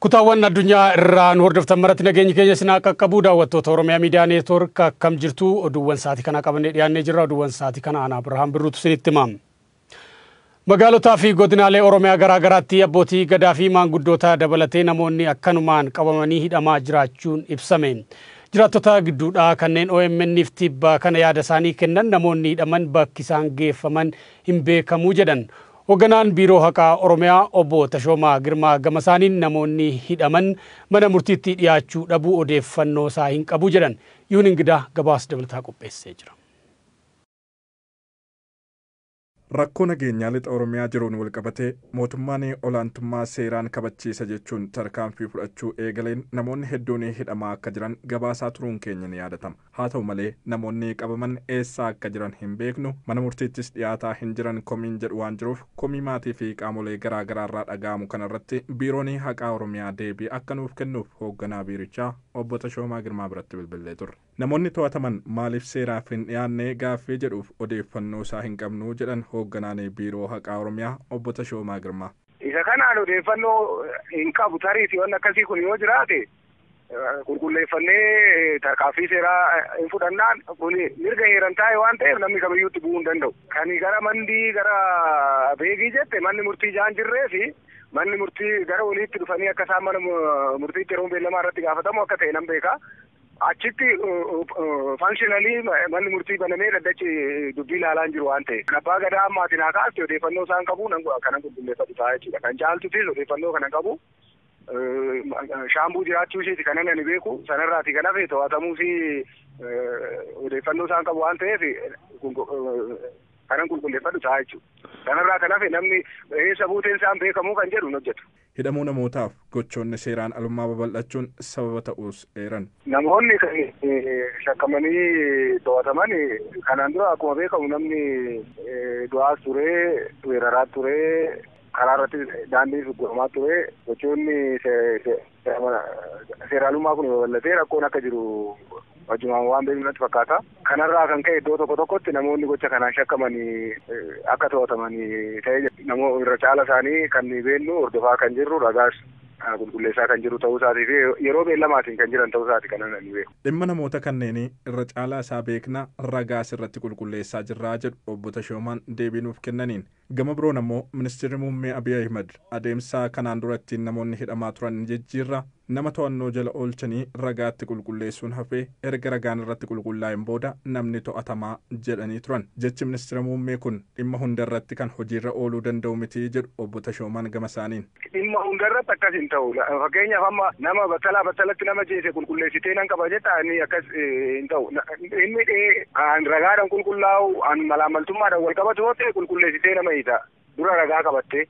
Kutaawwan addunyaa irraa nu hordoftan maratti nageenyi keenya isin haa qaqqabu. Daawwattoota Oromiyaa Miidiyaa Neetwoork, akkam jirtu? Oduuwwan sa'aatii kana qabannee dhiyaannee jirra. Oduuwwan sa'aatii kana ana Abirahaam Birruutu isinitti hima. Magaalotaa fi godinaalee Oromiyaa garaa garaatti abbootii gadaa fi maanguddoota dabalatee namoonni akkanumaan qabamanii hidhamaa jiraachuun ibsame. Jiraattota gidduudhaa kanneen OMN'if tibba kana yaada isaanii kennan, namoonni hidhaman bakki isaan geeffaman hin beekamuu jedhan. Hoogganaan Biiroo Haqaa Oromiyaa Obbo Tashoomaa Girmaa gama isaaniin, namoonni hidhaman mana murtiitti dhiyaachuu dhabuu odeeffannoo isaa hin qabu jedhan. Yuun Ingidaa gabaasa dabalataa qopheessee jira. Rakkoo nageenyaa lixa Oromiyaa jiruun walqabatee mootummaan olaantummaa seeraan kabachiisa jechuun tarkaanfii fudhachuu eegaleen namoonni hedduun hidhamaa akka jiran gabaasaa turuun keenya ni yaadatama. Haa ta'u malee, namoonni qabaman eessa akka jiran hin beeknu, mana murtiittis dhiyaataa hin jiran komiin jedhu waan jiruuf, komii maatii fi qaamolee garaa garaarraa dhaga'amu kanarratti Biiroon Haqaa Oromiyaa deebii akka nuuf kennuuf hoogganaa biirichaa Obbo Tashoomaa Girmaa biratti bilbilee turre. Namoonni to'ataman maaliif seeraaf hin dhiyaanne gaaffii jedhuuf odeeffannoo isaa hin qabnu jedhan hoogganaan Biiroo Haqaa Oromiyaa Obbo Tashoomaa Girmaa. Isa kanaan odeeffannoo hin qabu. Tariitii waan akkasii kun yoo jiraate qulqulleeffannee tarkaanfii seeraa hin fudhannaan, kun mirga heeran taa'e waan ta'eef namni kamiyyuutti bu'uu hin danda'u. Kan gara Mandii, gara Beegii jette, manni murtii jaan jirree fi manni murtii gara oliitti dhufanii akka isaan mana murtiitti yeroo beellamaa irratti gaafatamu akka ta'e nan beeka. Achitti functionally manni murtii banamee dhaddachi dubbii ilaalaa hin jiru waan ta'e. Abbaa gadaa ammaatiin haa kaaste, odeeffannoo isaan qabu kanan qulqulleeffatu ta'a jechuudha. Kan Caaltutis odeeffannoo kana qabu. Shaambuu jiraachuu isheeti kanan ani beeku. Sanarraati kan hafe to'atamuu fi odeeffannoo isaan qabu waan ta'eef kanan qulqulleeffadhu ta'a jechuudha. Kanarraa kan hafe namni eessa buuteen isaan beekamuu kan jedhu hin hojjetu. Hidhamuu namootaaf gochoonni seeraan alummaa babal'achuun sababa ta'uus eeran. Namoonni shakkamanii to'ataman, kanaan dura akkuma beekamu namni du'aas ture, weeraraa ture, karaa irratti daandii gurguramaa ture. Gochoonni seeraalummaa kun babal'atee rakkoon akka jiru wajjumaan waan beeknu natti fakkaata. Kanarraa kan ka'e iddoo tokko tokkotti namoonni gocha kanaan shakkamanii akka to'atamanii ta'ee, namoota irra caala isaanii kan beeknu, hordofaa kan jirru, ragaas qulqulleessaa kan jiru ta'uu isaatii fi yeroo beellamaatiin kan jiran ta'uu isaati kan ani beeku. Dhimma namoota kanneenii irra caalaa isaa beekna, ragaas irratti qulqulleessaa jirraa jedhu Obbo Tashoomaan deebii nuuf kennaniin. Gama biroon ammoo Ministeerri Muummee Abiy Ahimad adeemsa kanaan dura ittiin namoonni hidhamaa turan jijjiirra, nama to'annoo jala oolchanii ragaatti qulqulleessuun hafee erga ragaan irratti qulqullaa'een booda namni to'atamaa jedhanii turan. Jechi ministeera muummee kun dhimma hunda irratti kan hojiirra ooluu danda'u miti jedhu Obbo Tashoomaan gama isaaniin. Dhimma hunda irratti akkas hin ta'u. Fakkeenyaaf, amma nama battalaa battalatti nama jeese qulqulleessitee nan qaba jetta, inni akkas hin ta'u. Inni ragaadhaan qulqullaa'u, an malaamaltummaadhaan wal qabatu yoo ta'e, qulqulleessitee nama hiita. Dura ragaa qabattee.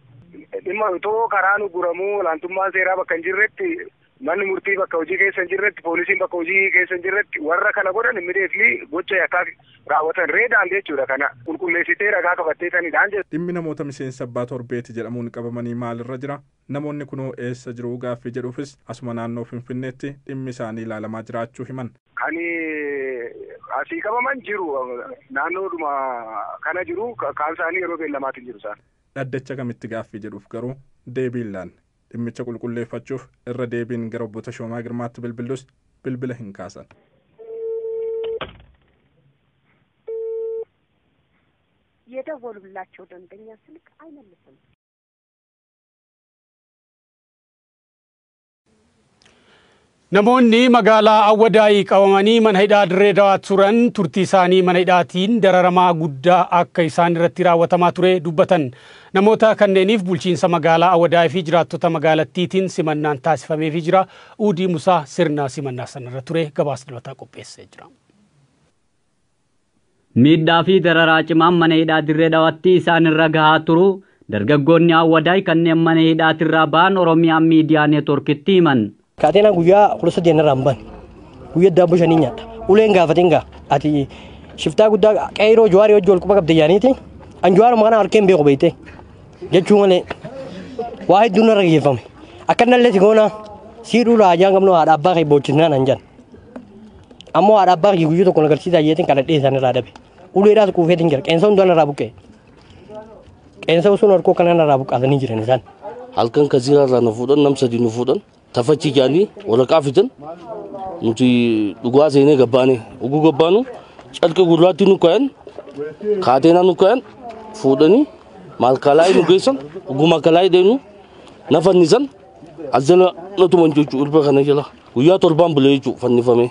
Dhimma otoo karaan uguramuu, olaantummaan seeraa bakka hin jirretti, manni murtii bakka hojii keessa hin jirretti, poolisiin bakka hojii keessa hin jirretti, warra kana godhan immediately gocha yakkaa raawwatan reedaan jechuudha, kana qulqulleessitee ragaa qabattee sanidhaan jechuudha. Dhimmi namoota miseensa abbaa torbeeti jedhamuun qabamanii maalirra jira? Namoonni kunoo eessa jiru gaaffii jedhuufis asuma naannoo Finfinneetti dhimmi isaanii ilaalamaa jiraachuu himan. Kan asii qabaman jiru, naannoodhuma kana jiru, kaan isaanii yeroo beellamaatiin jiru isaan. Dhaddacha kamitti gaaffii jedhuuf garuu deebii hin laanne. Dhimmicha qulqulleeffachuuf irra deebiin gara Obbo Tashoomaa Girmaatti bilbillus bilbila hin kaasan. የደወሉላቸው ደንበኛ ስልክ አይመልስም። Namoonni magaalaa Awwadaayii qabamanii mana hidhaa Dirree Dawaa turan turtii isaanii mana hidhaatiin dararamaa guddaa akka isaan irratti raawwatamaa ture dubbatan. Namoota kanneeniif bulchiinsa magaalaa Awwadaayii fi jiraattota magaalattiitiin simannaan taasifameefii jira. Uudii Musaa sirna simannaa sanarra ture gabaasa dabalataa qopheessee jira. Miidhaa fi dararaa cimaan mana hidhaa Dirree Dawaatti isaan irra gahaa turu dargaggoonni Awwadaay kanneen mana hidhaatirraa ba'an Oromiyaa Miidiyaa Neetworkitti himan. Kaateenaan guyyaa 18 irraa hin baane. Guyyaa daabboo shanii nyaadha. Uleen gaafateen gaa ati shiftaa guddaa qeeroo Jawaarii wajji wal quba qabde jaaniiti. An Jawaaruma kana harkeen beeku beeyte jechuu malee waa hedduun narra geeffame. Akkanallee si goona siidhuu raajaan qabnu haadha abbaa kee boochisnaan an jedhan. Ammoo haadha abbaa kee guyyuu tokko na agarsiisaa jeetiin kadhadhee isaan irraa dhabe. Uleedhaas quufeetiin jira. Qeensa hundaa narraa buqqee. Qeensa osoo harkoo kana narraa buqqaasanii jiran isaan. Halkan kaziraa irraa nu fuudhan, nam sadi nu fuudhan. Tafachii jaanii waraqaa fidan nuti dhugaa seenee gabbaane oguu gabbaanu calqii gurraatti nu kayan kaateenaa nu kayan fuudhanii maalkalaayii nu geessan oguu maalkalaayii deenu na fannisan as jala na tuman jechuudha ulfa kana jala guyyaa 7 bulee jechuudha fannifame.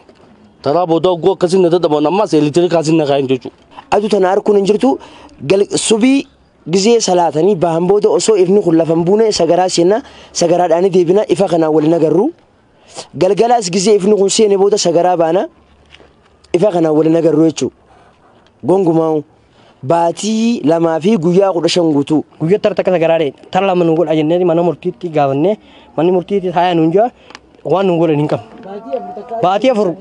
Taraa booda oguu akkasiin na dadhaban ammas elektiriik na kayan jechuudha. Aduu tana harkuun hin jirtu subii gizee salaatanii bahan booda osoo ifni kun lafan buune sagaraa seenna sagaraadhaan deebina ifa kanaan waliin agarru. Galgalaas gizee ifni kun seene booda sagaraa baana ifa kanaan waliin agarru jechuudha. Gongumaa baatii 2 fi guyyaa 15 guutuu. Guyyaa tarta akka sagaraa tara 2 nu godha jennee mana murtiitti gaafannee manni murtiitti haaya nuun jaa waan nu godhan hin qabnu. Baatii 4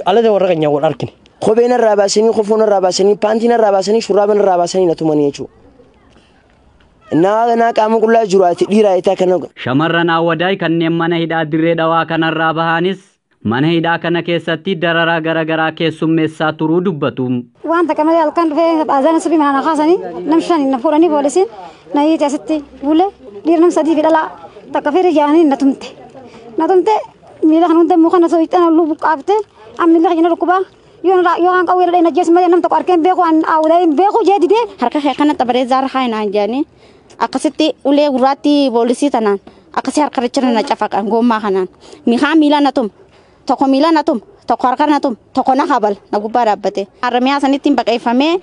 alada warra keenyaa wal argine. Kopheen irraa baasanii kofoon irraa baasanii paantiin irraa baasanii shurraaba irraa baasanii na tumanii jechuudha. Naa qaama qullaa jiru ati dhiiraa itti kana. Shamarran Awwadaay kanneen mana hidhaa Dirree Dhawaa kanarraa bahanis mana hidhaa kana keessatti dararaa garaagaraa keessummeessaa turuu dubbatu. Waan takka malee halkan dhufee azaan subii mana kaasanii nam 5 na fuudhanii poolisiin na hiite asitti bule dhiira nam 3 fi dhalaa takka firii jaanii na tumte. Na tumte miila kan hunda muka na soixana lubu qaabte ammi laga dhukkubaa. Yoo kan qawwee dhadhee na jees malee nam tokko arkeen beeku an Awwadaay beeku jee didee. Harka kee kana xabaree zaara haayinaan jaanii akkasitti ulee gurraatti poolisii tanaan akkasii harka richana na cafaqan gommaa kanaan mihaa miila na tuma tokko miila na tuma tokko harka na tuma tokko na habal na gubbaa dhaabbate. Harmiyaa sanittiin baqeeffamee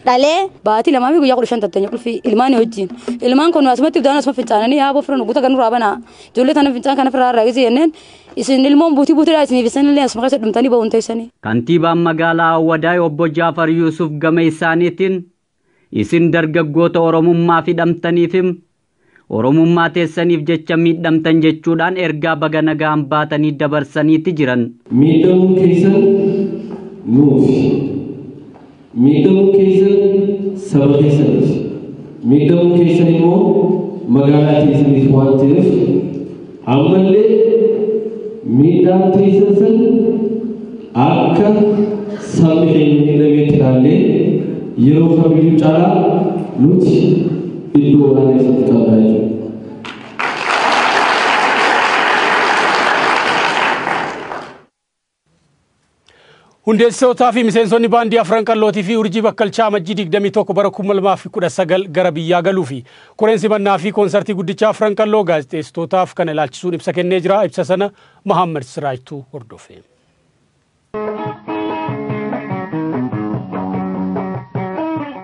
dhalee. Baatii 2 fi guyyaa 15 tatteenya qulfii ilmaan wajjin ilmaan kun asumatti ibidaan asuma fincaananii yaa bofuran guuta kan nurraa banaa ijoollee tana fincaan kana firraa raagisi jenneen isin ilmoon buutii buutiidhaa isiniif isinillee asuma keessa dhumtanii ba'uun teessanii. Kantiibaan magaalaa Awwadaay obbo Jaafar Yuusuf gama isaaniitiin isin dargaggoota Oromummaa fidhamtaniif Oromummaa teessaniif jecha miidhamtan jechuudhaan ergaa baga nagaan baatanii dabarsaniitti jiran. Miidhamuun keessan nuufi. Miidhamuun keessan saba keessaniif. Miidhamuun keessan immoo magaalaa teessaniif waan ta'eef ammallee miidhaan teessan san akka sabni keenya miidhameetti ilaallee yeroo kamiyyuu caalaa nuti iddoo olaanaa isatti qabna jechuudha. Hundeessitootaa fi miseensonni baandii Afran Qallootii fi Urjii Bakkalchaa Amajjii 21 bara 2019 gara biyyaa galuu fi koreen simannaa fi koonsartii guddichaa Afran Qalloo gaazexeessitootaaf kana ilaalchisuun ibsa kennee jira. Ibsa sana Mahammad Siraajtuu hordofe.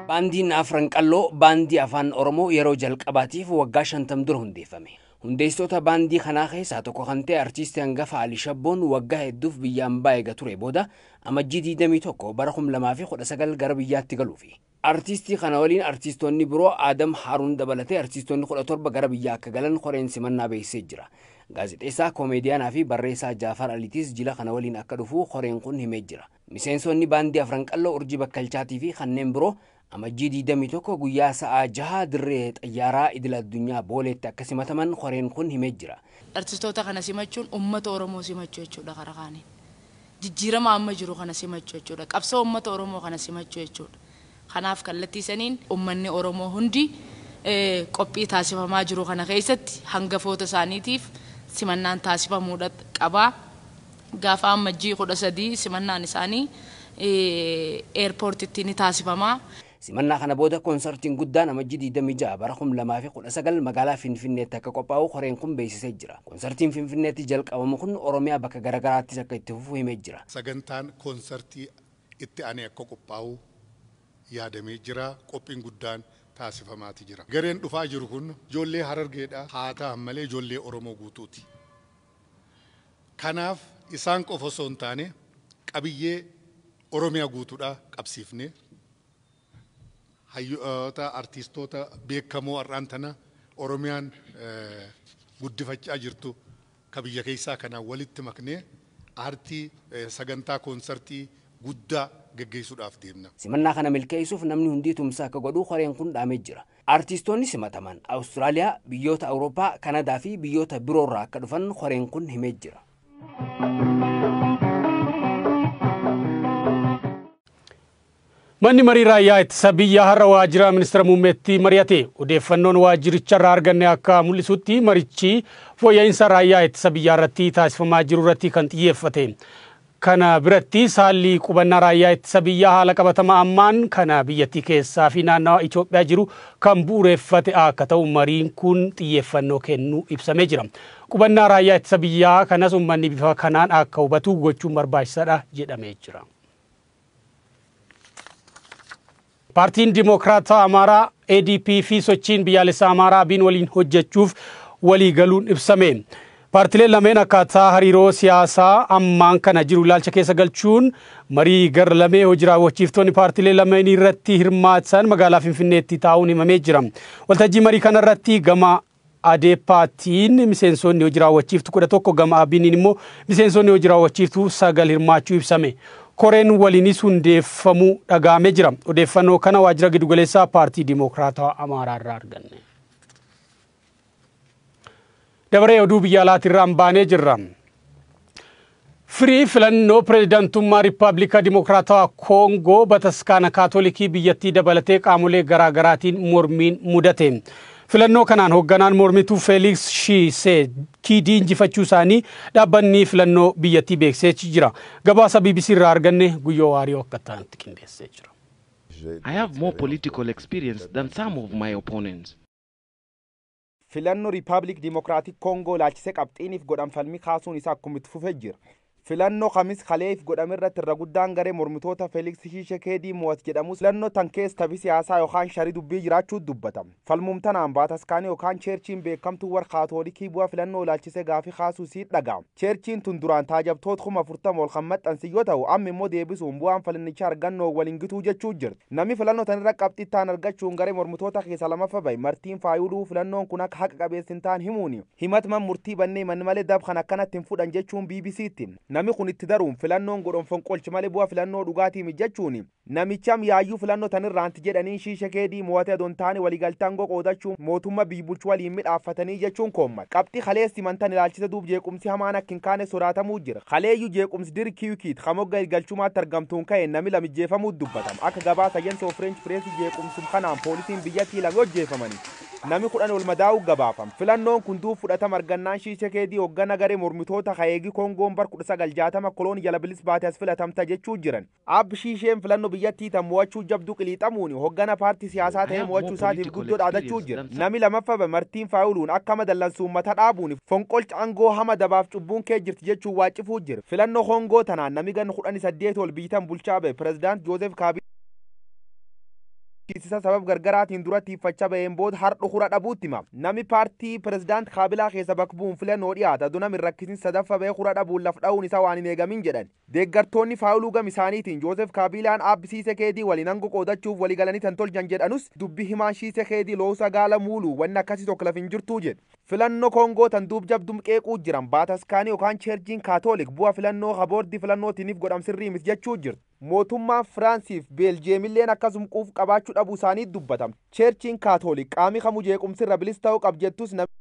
Baandiin Afran Qalloo baandii afaan Oromoo yeroo jalqabaatiif waggaa 50 dura hundeeffame. Hundeessitoota baandii kanaa keessaa tokko kan ta'e artiistii hangafa Alii Shabboon waggaa hedduuf biyya ambaa eega ture booda Amajjii 21 bara 2019 gara biyyaatti galuufi. Artiistii kana waliin artiistoonni biroo Adam Haruun dabalatee artiistoonni 17 gara biyyaa akka galan koreen simannaa beeksisee jira. Gaazexeessaa, koomeediyaanaa fi barreessaa Jaafar Aliitiis jila kana waliin akka dhufu koreen kun himee jira. Miseensonni baandii Afran Qalloo Urjii Bakkalchaatii fi kanneen biroo Amajjii 21 guyyaa sa'a 6 dirree xayyaaraa idil addunyaa Booleetti akka simataman koreen kun himee jira. Artistoota kana simachuun uummata Oromoo simachuu jechuudha karaa kaaniin. Jijjiirama amma jiru kana simachuu jechuudha. Qabsoo uummata Oromoo kana simachuu jechuudha. Kanaaf kallattii saniin uummanni Oromoo hundi qophii taasifamaa jiru kana keessatti hangafoota isaaniitiif simannaan taasifamuudha qaba. Gaafa Amajjii 13 simannaan isaanii eerpoortitti ni taasifama. Simannaa kana booda koonsartiin guddaan Amajjii 26 bara 2019 magaalaa Finfinneetti akka qophaa'u koreen kun beeksisee jira. Koonsartiin Finfinneetti jalqabamu kun Oromiyaa bakka garaagaraattis akka itti fufu himee jira. Sagantaan koonsartii itti aanee akka qophaa'u yaadamee jira. Qophiin guddaan taasifamaati jira. Gareen dhufaa jiru kun ijoollee Harargeedha. Haa ta'an malee ijoollee Oromoo guutuuti. Kanaaf isaan qofa osoo hin taane qabiyyee Oromiyaa guutuudha qabsiifne. Hayyoota artiistoota beekamoo har'aan tana Oromiyaan guddifachaa jirtu ka biyya keessaa kanaan walitti maknee aartii sagantaa koonsartii guddaa geggeessuudhaaf deemna. Simannaa kana milkeessuuf namni hundi tumsa akka godhu koreen kun dhaamee jira. Artiistoonni simataman Awustiraaliyaa, biyyoota Awurooppaa, Kanadaa fi biyyoota biroorraa akka dhufan koreen kun himee jira. Manni marii raayyaa ittisa biyyaa har'a waajjira ministeera muummeetti mari'ate. Odeeffannoon waajjiricharraa arganne akka mul'isutti marichi fooyya'insa raayyaa ittisa biyyaa irratti taasifamaa jiru irratti kan xiyyeeffate. Kana biratti saalli qubannaa raayyaa ittisa biyyaa haala qabatamaa ammaan kana biyyattii keessaa fi naannawa Itoophiyaa jiru kan bu'uureffate akka ta'u mariin kun xiyyeeffannoo kennuu ibsamee jira. Qubannaa raayyaa ittisa biyyaa kanas uummanni bifa kanaan akka hubatu gochuun barbaachisaadha jedhamee jira. Paartiin Dimokiraataa Amaaraa ADP fi sochiin biyyaalessaa Amaaraa ABN waliin hojjechuuf walii galuun ibsame. Paartileen lameen akkaataa hariiroo siyaasaa ammaan kana jiru ilaalcha keessa galchuun marii gar lamee hojii raawwachiiftoonni paartilee lameen irratti hirmaatan magaalaa Finfinneetti taa'uun himamee jira. Waltajjii marii kana irratti gama ADEPAtiin miseensonni hojii raawwachiiftuu 11 gama ABNiin immoo miseensonni hojii raawwachiiftuu 9 hirmaachuu ibsame. Koreen waliinis hundeeffamuu dhagahamee jira. Odeeffannoo kana waajjira giddugaleessaa paartii Dimokiraataa Amaaraa irraa arganne. Dabaree oduu biyya alaatirraan baanee jirra. Firii filannoo pireezidaantummaa Riippaabilika Dimokiraatawaa Koongoo bataskaana Kaatolikii biyyattii dabalatee qaamolee garaagaraatiin mormiin mudate. Filannoo kanaan hoogganaan mormituu Feeliks Shiiseekidii injifachuu isaanii dhaabbanni filannoo biyyattii beeksisee jira. Gabaasa BBC irraa arganne Guyyoo Waariyoo akka ta'anitti qindeessee jira. I have more political experience than some of my opponents. Filannoo Riippaabilik Dimokiraatik Koongoo ilaalchisee qabxiiniif godhan falmii kaasuun isaa akkuma itti fufee jira. Filannoo Kamis kaleef godhame irratti irra guddaan garee mormitoota Feeliks Shiishekeedii mo'at jedhamus filannoo tan keessa taphi siyaasaa yookaan sharii dubbii jiraachuu dubbatama. Falmuum tanaan baataskaanii yookaan cheerchiin beekamtuu warra kaatoolikii bu'aa filannoo ilaalchisee gaafii kaasuu sii dhaga'ama. Cheerchiin tun duraan taajabtoota 40,000 ol kan maxxansi yoo ta'u amma immoo deebisuun bu'aan filannichaa argannoo waliin gituu jechuu jirti. Namni filannoo tanirra qabxii ta'an argachuun garee mormitoota keessa lamaffa bahe Martiin Faayuluu filannoon kun akka haqa qabeessi hin ta'an himuuni. Himatman murtii bannee manni malee dab kan akkanatti hin fudhan jechuun BBC'tti. Namni kun itti daruun filannoon godhon fonqolchi malee bu'aa filannoo dhugaatii mijachuuni. Namicham yaayyuu filannoo tanirraanti jedhanii Shiishekeedii mo'ate adoon taane waliigaltaan qoqoodachuu mootummaa biyyi bulchu waliin midhaaffatanii jechuun koommat. Qabxii kaleessi mantan ilaalchise duub jeequmsi hamaan akka hin kaane sodaatamuu jira. Kaleeyyuu jeequmsi dirkiikiit kamogga galchumaatti argamtuun ka'e nami lamijjeefamuu dubbatama. Akka gabaasa Agence France Presse jeequmsum kanaan poolisiin biyyattii lama hojjeefamanii. Nami 10 ol madaa'uu gabaafam. Filannoon kun duub fudhatama argannaan Shiishekeedii hoggana garee mormitoota Hayeegi Koongoon bar 1960 koloon jala bilis baate as filatamta jechuu jiran. Ab Shiisheen filannoo biyyattii tan mo'achuu jabduu qiliixamuun hoggana paartii siyaasaa ta'ee mo'achuu isaatiif guddoo dhaadachuu jira. Nami lamaffa Martiin Faayuluun akka madallansuun mata dhaabuun fonqolcha aangoo hama dabaaf cubbuun kee jirti jechuun waacifuu jira. Filannoo Koongoo tanaan nami gan 18 ol biitan bulchaa ba'e pireezidaant Joosef Kaabii Kiisisa sabab gargaraatiin duratti iffachaa ba'een booda har'a hura dhabuutti hima. Nami paartii pireezidaant Kaabilaa keessa bakka bu'uun filannoo dhiyaata. Aduu namni rakkisin sadaffa ba'ee hura dhabuun laf dha'uun isaa waan hin eegamin jedhan. Deeggartoonni Faayuluu gam isaaniitiin Joosef Kaabilaan aabbi Shiisekeedii waliin aangoo qoodachuuf walii galanii tan tolchan jedhanus dubbi himaan Shiisekeedii loosa gaala muuluu wanni akkasii tokko laf hin jirtuu jedhu. Filannoo Koongoo tan duub jabdum qeequu jiran baataskaanii yookaan cheerchiin Kaatoolik bu'aa filannoo kaboordii filannootiiniif godham sirrii miti jechuu jirti. Mootummaan Firaansiif Beeljeemilleen akkasuma quuf qabaachuu dhabuu isaanii dubbatama. Cheerchiin Kaatoolik qaamni kamuu jeequmsirra bilis ta'uu qab jettus namni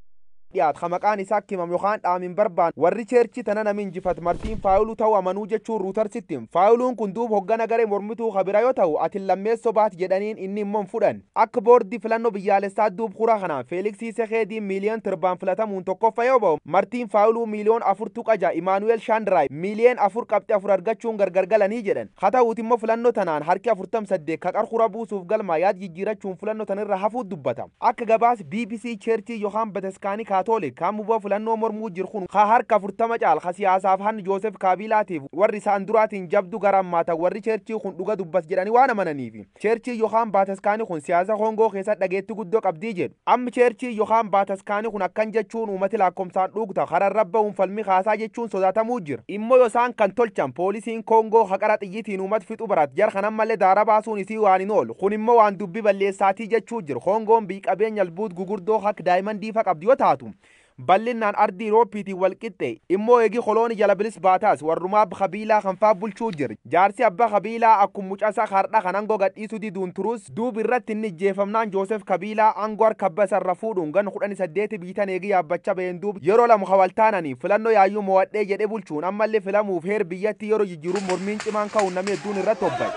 dhiyaatu kan maqaan isaa akka himamu yookaan dhaamin barbaadu warri cheerchii tana namni injifatu Martiin Faayuluu ta'uu amanuu jechuun Ruutarsitti. Faayuluun kun duub hoggana garee mormituu kabira yoo ta'u ati lammeessoo baati jedhaniin inni immoo hin fudhan. Akka boordii filannoo biyyaalessaa duub hura kanaan Feeliks Shiisekeediin miiliyoon 7 filatamuun tokkoffaa yoo ba'u Martiin Faayuluu miiliyoon 4.6 Imaanuweel Shaandiraay miiliyoon 4.4 argachuun gargar galanii jedhan. Haa ta'uuti immoo filannoo tanaan harki 48 kaqar hura buusuuf galmaa yaad jijjiirachuun filannoo tanirra hafuu dubbata. Akka gabaas BBC cheerchii yookaan bataskaanii Kaatoolik kan bu'aa filannoo mormuu jiru kun ka harka 40 caal ka siyaasaaf han Joosef Kaabilaatiif warri isaan duraatiin jabdu gara ammaata warri cheerchii kun dhuga dubbas jedhanii waan amananiif. Cheerchii yookaan baataskaanii kun siyaasa Koongoo keessa dhageetti guddoo qabdii jedhu. Ammi cheerchii yookaan baataskaanii kun akkan jechuun uummati lakkoomsaan dhuugta kararra ba'uun falmii kaasaa jechuun sodaatamuu jira. Immoo yoosaan kan tolchan poolisiin Koongoo haqara xiyyiitiin uummata fixuu barat jar kanan malee daara baasuun isii waan hin oolu. Kun immoo waan dubbii balleessaatii jechuu jiru. Koongoon biyyi qabeenya albuud gugurdoo hak daayimandii fa qabdi yoo taatu bal'inaan ardii Iroopiitiin wal qixxe immoo eegi kolooni jala bilis baataas warrumaa Kabiilaa kan faa bulchuu jira. Jaarsi abbaa Kabiilaa akkuma mucasa hardha kan aangoo gadhiisuu diduun turus duub irratti inni ijjeefamnaan Joosef Kabiilaa aangoo harka abbaa isarra fuudhuun gan 18 biitan eegi yaabbachaa ba'een duub yeroo lama hawaltaananii filannoo yaayyuu mo'adhee jedhee bulchuun ammallee filamuuf heer biyyatti yeroo jijjiiruun mormiin cimaan ka'uun namni hedduun irratti hobba'e.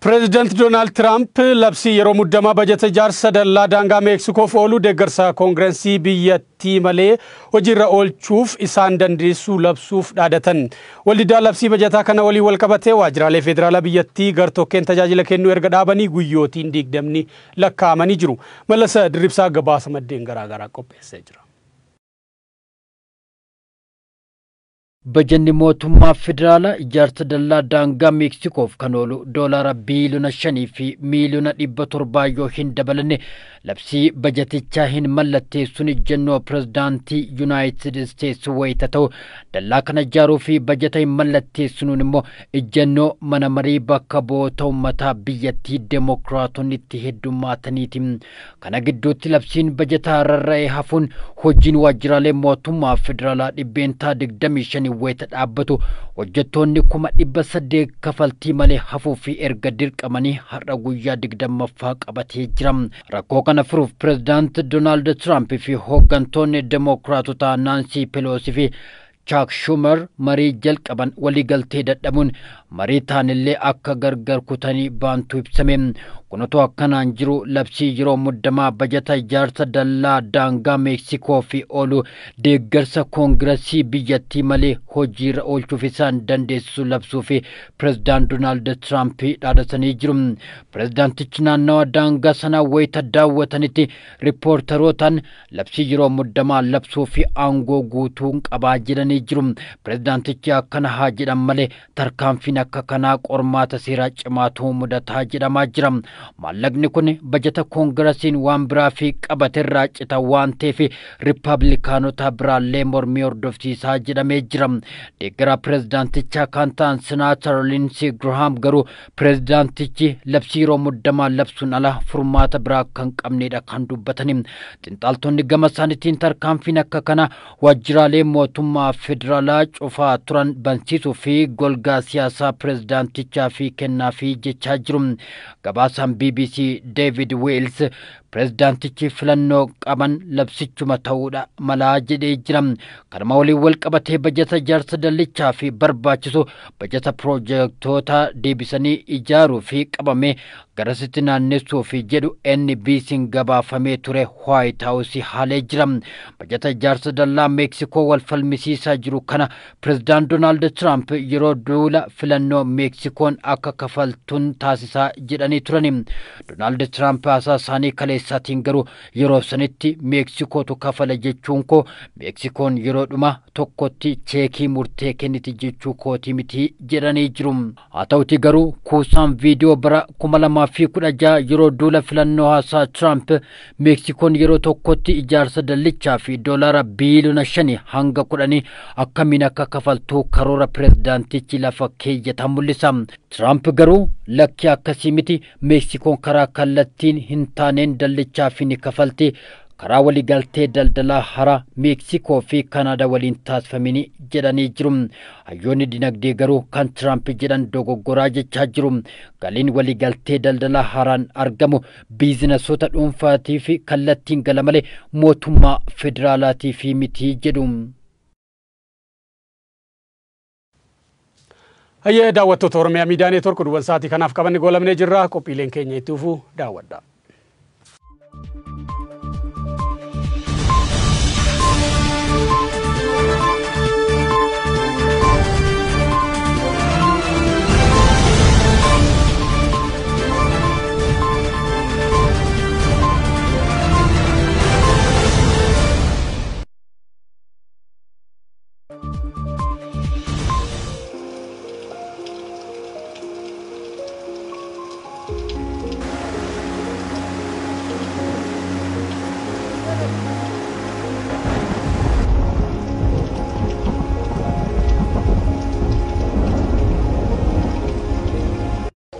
Pireezidaant Doonaald Tiraamp labsii yeroo muddamaa bajata ijaarsa dallaa daangaa Meeksikoof oolu deeggarsa koongirensii biyyattii malee hojiirra oolchuuf isaan dandeessuu labsuuf dhaadatan. Waldiddaa labsii bajataa kana waliin wal qabatee waajjiraalee federaalaa biyyattii gartokkeen tajaajila kennuu erga dhaabanii guyyootiin 20 lakkaa'amanii jiru. Mallasa Dirribsaa gabaasa maddeen garaagaraa qopheessee jira. Bajanni mootummaa federaalaa ijaarsa dallaa daangaa Meeksikoof kan oolu doolaara biiliyoona 5 fi miiliyoona 700 yoo hin dabalanne labsii bajatichaa hin mallatteessuun ejjennoo pirezidaantii Yuunaayitid Isteetsi wayita ta'u dallaa kana ijaaruu fi bajata hin mallatteessuun immoo ejjennoo mana marii bakka bu'oota uummataa biyyattii deemokiraatonni itti heddummaataniiti. Kana gidduutti labsiin bajataa rarra'ee hafuun hojiin waajjiraalee mootummaa federaalaa 25% wayita dhaabbatu hojjettoonni 800,000 kafaltii malee hafuu fi erga dirqamanii har'a guyyaa 20ffaa qabatee jira. Rakkoo kana furuuf pirezidaant Doonaald Tiraamp fi hooggantoonni deemokiraatotaa Naansii Peloosi fi Chuck Schumer marii jalqaban waliigaltee dadhabuun marii taanillee akka gargar kutanii baantu ibsame. Kun otoo akkanaan jiru labsii yeroo muddamaa bajata ijaarsa dallaa daangaa Meeksikoo fi oolu deeggarsa koongirasii biyyattii malee hojiirra oolchuuf isaan dandeessisu labsuu fi pirezidaant Doonaald Tiraamp dhaadhatanii jiru. Pirezidaantichi naannawa daangaa sanaa wayita daawwatanitti riippoortarootaan labsii yeroo muddamaa labsuu fi aangoo guutuu qabaa jedhanii jiru. Pirezidaantichi akkana haa jedhan malee tarkaanfiin akka kanaa qormaata seeraa cimaatu mudataa jedhamaa jira. Maallaqni kun bajata koongirasiin waan biraa fi qabaterraa cita waan ta'eef riippaabilikaanota biraallee mormii hordofsiisaa jedhamee jira. Deeggaraa pirezidaantichaa kan ta'an Senaatar Linsii Girahaam garuu pirezidaantichi labsii yeroo muddamaa labsuun ala furmaata biraa kan qabnedha kan dubbatani. Xiinxaltoonni gama isaaniitiin tarkaanfiin akka kana waajjiraalee mootummaa federaalaa cufaa turan bansiisuu fi golgaa siyaasaa pirezidaantichaa fi kennaa fi jechaa jiru. Gabaasaan BBC David Wales pirezidaantichi filannoo qaban labsichuma ta'uudha malaa jedhee jira. Kanuma waliin wal qabatee bajata ijaarsa dallichaa fi barbaachisu bajata piroojeektoota deebisanii ijaaruu fi qabame garasitti naannessuu fi jedhu NBC'n gabaafamee ture White House haalee jira. Bajata ijaarsa dallaa Meeksikoo wal falmisiisaa jiru kana pirezidaant Doonaald Tiraamp yeroo duula filannoo Meeksikoon akka kafaltuun taasisaa jedhanii turani. Doonaald Tiraamp haasaa isaanii kaleessaatiin garuu yeroo sanitti Meeksikootu kafala jechuun koo Meeksikoon yeroo dhuma tokkotti cheekii murtee kenniti jechuu kootii miti jedhanii jiru. Haa ta'uti garuu kuusaan viidiyoo bara 2016 yeroo duula filannoo haasaa Tiraamp Meeksikoon yeroo tokkotti ijaarsa dallichaa fi doolaara biiliyoona 5 hanga 10 akkamiin akka kafaltuu karoora pirezidaantichi lafa keeyyatan mul'isa. Tiraamp garuu lakki akkasii miti Meeksikoon karaa kallattiin hin taaneen dallichaa fi ni kafalti karaa waliigaltee daldalaa haaraa Meeksikoo fi Kanaadaa waliin taasifamini jedhanii jiru. Hayyoonni dinagdee garuu kan Tiraamp jedhan dogoggoraa jechaa jiru. Galiin waliigaltee daldalaa haaraan argamu biizinasoota dhuunfaatii fi kallattiin gala malee mootummaa federaalaatii fi miti jedhu. Hayyee daawwattoota Oromiyaa Miidiyaa Neetwoork oduuwwan sa'aatii kanaaf qabanne goolamnee jirra. Qophiileen keenya itti fufuu daawwadha.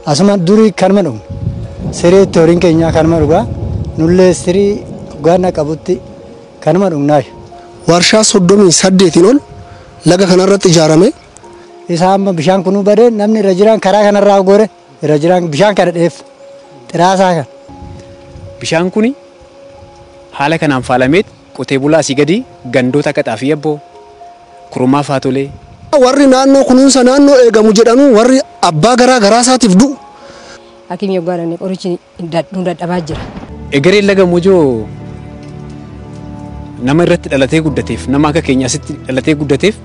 Asuma durii kanuma dhugna. Siree itti horiin keenyaa kanuma dhugaa. Nullee sirii dhugaana qabutti kanuma dhugnaayu. Warshaa 38 ol laga kanarratti ijaarame. Isaa amma bishaan kunuu badee namni irra jiraan karaa kanarraa gore irra jiraan bishaan kana dheef xiraasaa kana. Bishaan kuni haala kanaan faalameet qotee bulaa asii gadi gandoota akka xaafii yabboo kurumaa faatolee. Warri naannoo kunuunsa naannoo eegamu jedhanu warri abbaa garaa garaa isaatiif du'u. Hakimii yoggaa dhaqne qorichi nu dadhabaa jira. Egereen laga Mojoo nama irratti dhalatee guddateef, nama akka keenya asitti dhalatee guddateef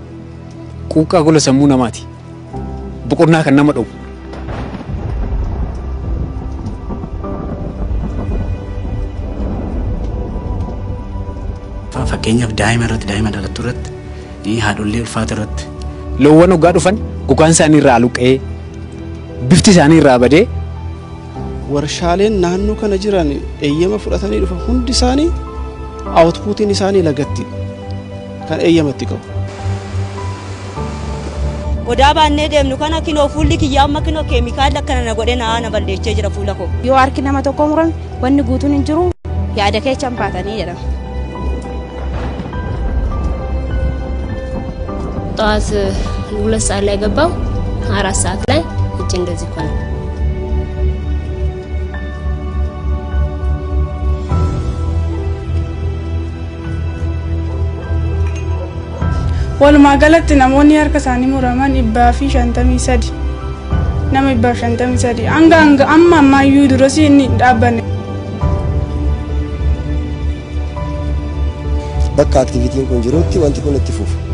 quuqqaa gola sammuu namaati. Boqonnaa kan nama dhowwu. Fakkeenyaaf daa'ima irratti, daa'ima dhalattu irratti, haadhollee ulfaata irratti. Loowwan hoggaa dhufan gogaan isaanii irraa luqqa'ee, bifti isaanii irraa badee. Warshaaleen naannoo kana jiran eeyyama fudhatanii dhufan hundi isaanii outputiin isaanii lagatti kan eeyyamatti qabu. Qodaa baannee deemnu kana kinoo fuulli kiyya amma kinoo keemikaala akkana na godhee na balleechee jira fuula koo. Yoo harki nama tokko murame wanni guutuun hin jiru yaada keessa hin baatanii jedhama. ጠዋት 2 ሰዓት ላይ ገባው፣ 4 ሰዓት ላይ እጅ እንደዚህ ሆነ። Walumaa galatti namoonni harka isaanii muraman 153, nama 153 hanga amma ammayyuu durasii inni hin dhaabbanne. Bakka aktivitiin kun jirutti wanti kun itti fufa.